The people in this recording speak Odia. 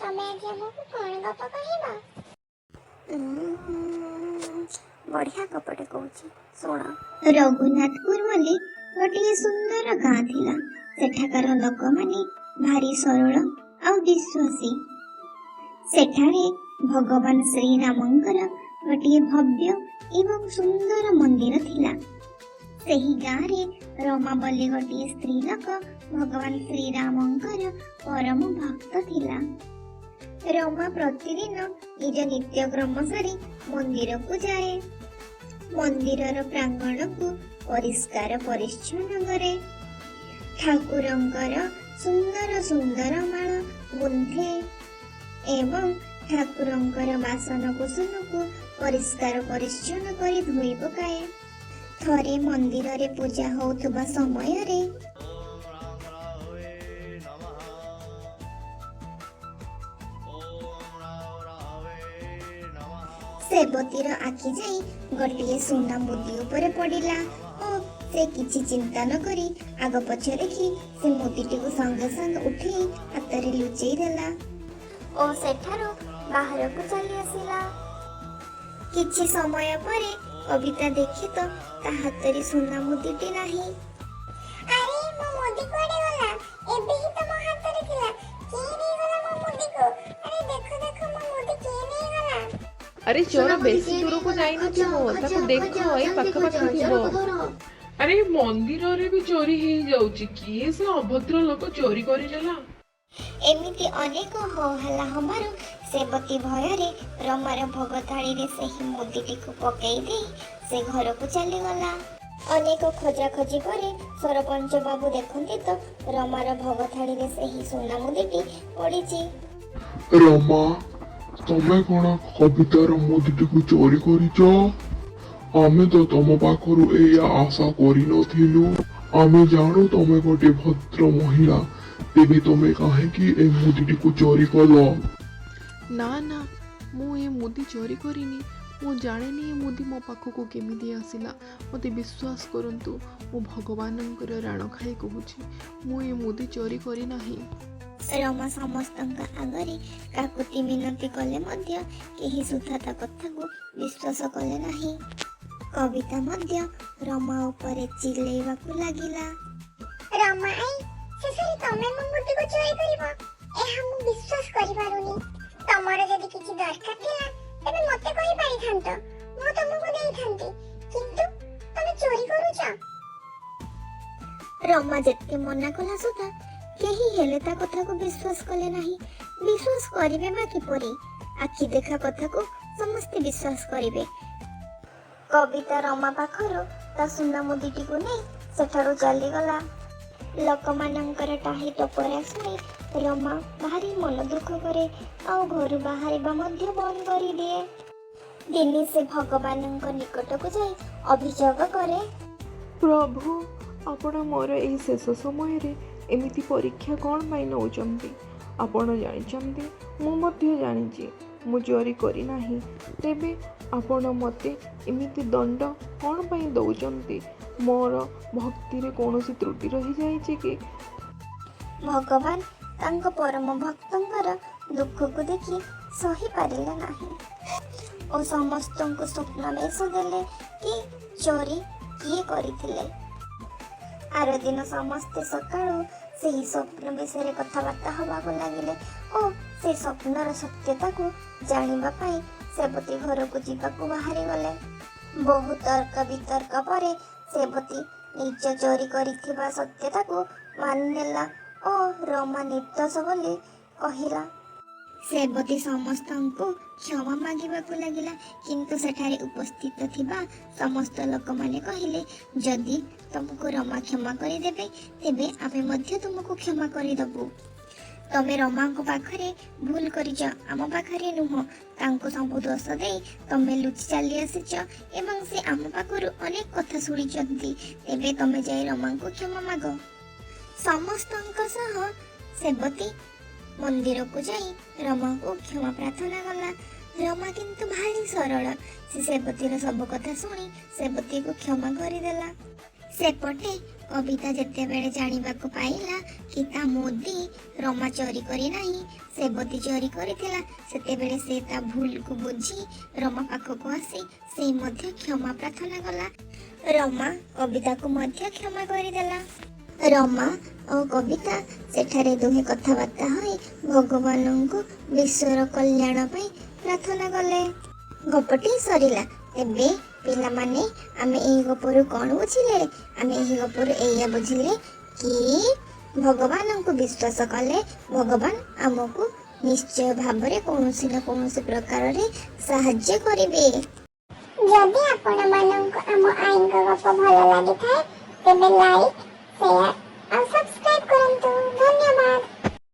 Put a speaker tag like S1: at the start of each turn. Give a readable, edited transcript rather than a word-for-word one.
S1: ତମେ ଆଜି ଆମକୁ କଣ ଗପ କହିବ?
S2: ବଢ଼ିଆ ଗପଟେ କହୁଛି, ଶୁଣ।
S3: ରଘୁନାଥପୁର ବୋଲି ଗୋଟିଏ ସୁନ୍ଦର ଗାଁ ଥିଲା। ସେଠାକାର ଲୋକମାନେ ଭାରି ସରଳ ଆଉ ବିଶ୍ୱାସୀ। ସେଠାରେ ଭଗବାନ ଶ୍ରୀରାମଙ୍କର ଗୋଟିଏ ଭବ୍ୟ ଏବଂ ସୁନ୍ଦର ମନ୍ଦିର ଥିଲା। ସେହି ଗାଁରେ ରମା ବୋଲି ଗୋଟିଏ ସ୍ତ୍ରୀ ଲୋକ ଭଗବାନ ଶ୍ରୀରାମଙ୍କର ପରମ ଭକ୍ତ ଥିଲା। ରମା ପ୍ରତିଦିନ ନିଜ ନିତ୍ୟକ୍ରମ ସାରି ମନ୍ଦିରକୁ ଯାଏ। ମନ୍ଦିରର ପ୍ରାଙ୍ଗଣକୁ ପରିଷ୍କାର ପରିଚ୍ଛନ୍ନ କରେ, ଠାକୁରଙ୍କର ସୁନ୍ଦର ସୁନ୍ଦର ମାଳ ଗୁନ୍ଥେ ଏବଂ ଠାକୁରଙ୍କର ବାସନ କୁସନକୁ ପରିଷ୍କାର ପରିଚ୍ଛନ୍ନ କରି ଧୋଇ ପକାଏ। ଥରେ ମନ୍ଦିରରେ ପୂଜା ହେଉଥିବା ସମୟରେ
S4: ଓಂ ରାମ ରାହବେ ନମଃ। ଓಂ ରାମ ରାହବେ ନମଃ।
S3: ସେବତୀର ଆଖି ଯାଇ ଗୋଟିଏ ସୁନା ମୁଦି ଉପରେ ପଡ଼ିଲା ଓ ସେ କିଛି ଚିନ୍ତା ନ କରି ଆଗ ପଛ ଦେଖି ସେ ମୁଦିଟିକୁ ସଙ୍ଗେ ସଙ୍ଗେ ଉଠେଇ ହାତରେ ଲୁଚେଇ ଦେଲା ଓ ସେଠାରୁ ବାହାରକୁ ଚାଲି ଆସିଲା। କିଛି ସମୟ ପରେ କବିତା ଦେଖେ ତ ତା ହାତରେ ସୁନା ମୁଦିଟି ନାହିଁ।
S1: ଆରେ, ମୋ ମୁଦି କୁଆଡେ ଗଲା? ଏବେ ହିଁ ତ ମୋ ହାତରେ ଥିଲା। କିଏ ନେଇଗଲା ମୋ ମୁଦିକୁ? ଆରେ, ଦେଖ ଦେଖ, ମୋ ମୁଦି କିଏ ନେଇଗଲା?
S5: ଆରେ, ଚୋର ବେଶୀ ଦୂରକୁ ଯାଇନଥିବ। ତାକୁ ଦେଖ, ଏଇ ପାଖାପାଖି ଥିବ।
S6: ଆରେ, ମନ୍ଦିରରେ ବି ଚୋରି ହେଇଯାଉଛି। କିଏ ସେ ଅଭଦ୍ର ଲୋକ ଚୋରି କରିନେଲା?
S3: ଏମିତି ଅନେକ ହୋ ହାଲ୍ଲା ହବାରୁ ସେବତୀ ଭୟରେ ରମାର ଭୋଗ ଥାଳିରେ ସେହି ମୁଦିଟିକୁ ପକେଇ ଦେଇ ସେ ଘରକୁ ଚାଲିଗଲା। ଅନେକ ଖୋଜାଖୋଜି ପରେ ସରପଞ୍ଚ ବାବୁ ଦେଖନ୍ତି ତ ରମାର ଭୋଗ ଥାଳିରେ ସେହି ସୁନା ମୁଦିଟି ପଡ଼ିଛି।
S7: ରମା, ତମେ କଣ କବିତାର ମୁଦିଟିକୁ ଚୋରି କରିଛ? ଆମେ ତ ତମ ପାଖରୁ ଏଇଆ ଆଶା କରିନଥିଲୁ। ଆମେ ଜାଣୁ ତମେ ଗୋଟେ ଭଦ୍ର ମହିଳା। ତେବେ ତମେ କାହିଁକି ଏ ମୁଦିଟିକୁ ଚୋରି କଲ?
S5: ନା ନା, ମୁଁ ଏ ମୁଦି ଚୋରି କରିନି। ମୁଁ ଜାଣେନି ଏ ମୁଦି ମୋ ପାଖକୁ କେମିତି ଆସିଲା। ମୋତେ ବିଶ୍ୱାସ କରନ୍ତୁ, ମୁଁ ଭଗବାନଙ୍କର ରାଣ ଖାଇ କହୁଛି, ମୁଁ ଏ ମୁଦି ଚୋରି କରିନାହିଁ।
S3: ରମା ସମସ୍ତଙ୍କ ଆଗରେ କାକୁତି ମିନତି କଲେ ମଧ୍ୟ କେହି ସୁଦ୍ଧା ତା କଥାକୁ ବିଶ୍ୱାସ କଲେ ନାହିଁ। କବିତା ମଧ୍ୟ ରମା ଉପରେ ଚିଲେଇବାକୁ ଲାଗିଲା।
S1: ରମା I, ଶେଷରେ ତମେ ମୋ ମୁଦିକୁ ଚୋରି କରିବ, ଏହା ମୁଁ ବିଶ୍ୱାସ କରିପାରୁନି। ତମର ଯଦି କିଛି ଦରକାର ଥିଲା, ତେବେ ମତେ କହିପାରିଥାନ୍ତ, ମୁଁ ତମକୁ ଦେଇଥାନ୍ତି। କିନ୍ତୁ ତମେ ଚୋରି କରୁଛ?
S3: ରମା ଯେତେ ମନା କଲା ସୁଦ୍ଧା କେହି ହେଲେ ତା କଥାକୁ ବିଶ୍ୱାସ କଲେ ନାହିଁ। ବିଶ୍ୱାସ କରିବେ ବା କିପରି? ଆଖି ଦେଖା କଥାକୁ ସମସ୍ତେ ବିଶ୍ୱାସ କରିବେ। କବିତା ରମା ପାଖରୁ ତା ସୁନା ମୁଦିଟିକୁ ନେଇ ସେଠାରୁ ଚାଲିଗଲା। ଲୋକମାନଙ୍କର ଟାହି ଟପରା ଶୁଣି ରମା ଭାରି ମନ ଦୁଃଖ କରେ ଆଉ ଘରୁ ବାହାରିବା ମଧ୍ୟ ବନ୍ଦ କରିଦିଏ। ଦିନେ ସେ ଭଗବାନଙ୍କ ନିକଟକୁ ଯାଇ ଅଭିଯୋଗ କରେ।
S5: ପ୍ରଭୁ, ଆପଣ ମୋର ଏହି ଶେଷ ସମୟରେ ଏମିତି ପରୀକ୍ଷା କ'ଣ ପାଇଁ ନେଉଛନ୍ତି? ଆପଣ ଜାଣିଛନ୍ତି, ମୁଁ ମଧ୍ୟ ଜାଣିଛି, ମୁଁ ଚୋରି କରିନାହିଁ। ତେବେ ଆପଣ ମୋତେ ଏମିତି ଦଣ୍ଡ କ'ଣ ପାଇଁ ଦେଉଛନ୍ତି? ମୋର ଭକ୍ତିରେ କୌଣସି ତ୍ରୁଟି ରହିଯାଇଛି କି?
S3: ଭଗବାନ ତାଙ୍କ ପରମ ଭକ୍ତଙ୍କର ଦୁଃଖକୁ ଦେଖି ସହିପାରିଲେ ନାହିଁ ଓ ସମସ୍ତଙ୍କୁ ସ୍ୱପ୍ନାବେଶ ଦେଲେ କି ଚୋରି କିଏ କରିଥିଲେ। ଆର ଦିନ ସମସ୍ତେ ସକାଳୁ ସେହି ସ୍ୱପ୍ନ ବିଷୟରେ କଥାବାର୍ତ୍ତା ହେବାକୁ ଲାଗିଲେ ଓ ସେ ସ୍ୱପ୍ନର ସତ୍ୟତାକୁ ଜାଣିବା ପାଇଁ ସେବତୀ ଘରକୁ ଯିବାକୁ ବାହାରିଗଲେ। ବହୁ ତର୍କ ବିତର୍କ ପରେ ସେବତୀ ନିଜ ଚୋରି କରିଥିବା ସତ୍ୟତାକୁ ମାନିନେଲା ଓ ରମା ନିର୍ଦ୍ଦୋଷ ବୋଲି କହିଲା। ସେବତୀ ସମସ୍ତଙ୍କୁ କ୍ଷମା ମାଗିବାକୁ ଲାଗିଲା, କିନ୍ତୁ ସେଠାରେ ଉପସ୍ଥିତ ଥିବା ସମସ୍ତ ଲୋକମାନେ କହିଲେ, ଯଦି ତମକୁ ରମା କ୍ଷମା କରିଦେବେ, ତେବେ ଆମେ ମଧ୍ୟ ତୁମକୁ କ୍ଷମା କରିଦେବୁ। ତମେ ରମାଙ୍କ ପାଖରେ ଭୁଲ କରିଛ, ଆମ ପାଖରେ ନୁହଁ। ତାଙ୍କୁ ସବୁ ଦୋଷ ଦେଇ ତମେ ଲୁଚି ଚାଲି ଆସିଛ ଏବଂ ସେ ଆମ ପାଖରୁ ଅନେକ କଥା ଶୁଣିଛନ୍ତି। ତେବେ ତମେ ଯାଇ ରମାଙ୍କୁ କ୍ଷମା ମାଗ। ସମସ୍ତଙ୍କ ସହ ସେବତୀ ମନ୍ଦିରକୁ ଯାଇ ରମାଙ୍କୁ କ୍ଷମା ପ୍ରାର୍ଥନା କଲା। ରମା କିନ୍ତୁ ଭାରି ସରଳ। ସେ ସେବତୀର ସବୁ କଥା ଶୁଣି ସେବତୀକୁ କ୍ଷମା କରିଦେଲା। ସେପଟେ କବିତା ଯେତେବେଳେ ଜାଣିବାକୁ ପାଇଲା କି ତା ମୁଦି ରମା ଚୋରି କରିନାହିଁ, ସେବତୀ ଚୋରି କରିଥିଲା, ସେତେବେଳେ ସେ ତା ଭୁଲକୁ ବୁଝି ରମା ପାଖକୁ ଆସି ସେ ମଧ୍ୟ କ୍ଷମା ପ୍ରାର୍ଥନା କଲା। ରମା କବିତାକୁ ମଧ୍ୟ କ୍ଷମା କରିଦେଲା। ରମା ଓ କବିତା ସେଠାରେ ଦୁହେଁ କଥାବାର୍ତ୍ତା ହୋଇ ଭଗବାନଙ୍କୁ ବିଶ୍ୱର କଲ୍ୟାଣ ପାଇଁ ପ୍ରାର୍ଥନା କଲେ। ଗପଟି ସରିଲା। ତେବେ ପିଲାମାନେ, ଆମେ ଏହି ଗପରୁ କ'ଣ ବୁଝିଲେ? ଆମେ ଏହି ଗପରୁ ଏଇଆ ବୁଝିଲେ କି ଭଗବାନଙ୍କୁ ବିଶ୍ୱାସ କଲେ ଭଗବାନ ଆମକୁ ନିଶ୍ଚୟ ଭାବରେ କୌଣସି ନା କୌଣସି ପ୍ରକାରରେ ସାହାଯ୍ୟ କରିବେ।
S1: ଯଦି ଆପଣମାନଙ୍କୁ ଆମ ଆଈଙ୍କ ଗପ ଭଲ ଲାଗିଥାଏ, ତେବେ ଲାଇକ୍, ସେୟାର ଆଉ ସବସ୍କ୍ରାଇବ୍ କରନ୍ତୁ। ଧନ୍ୟବାଦ।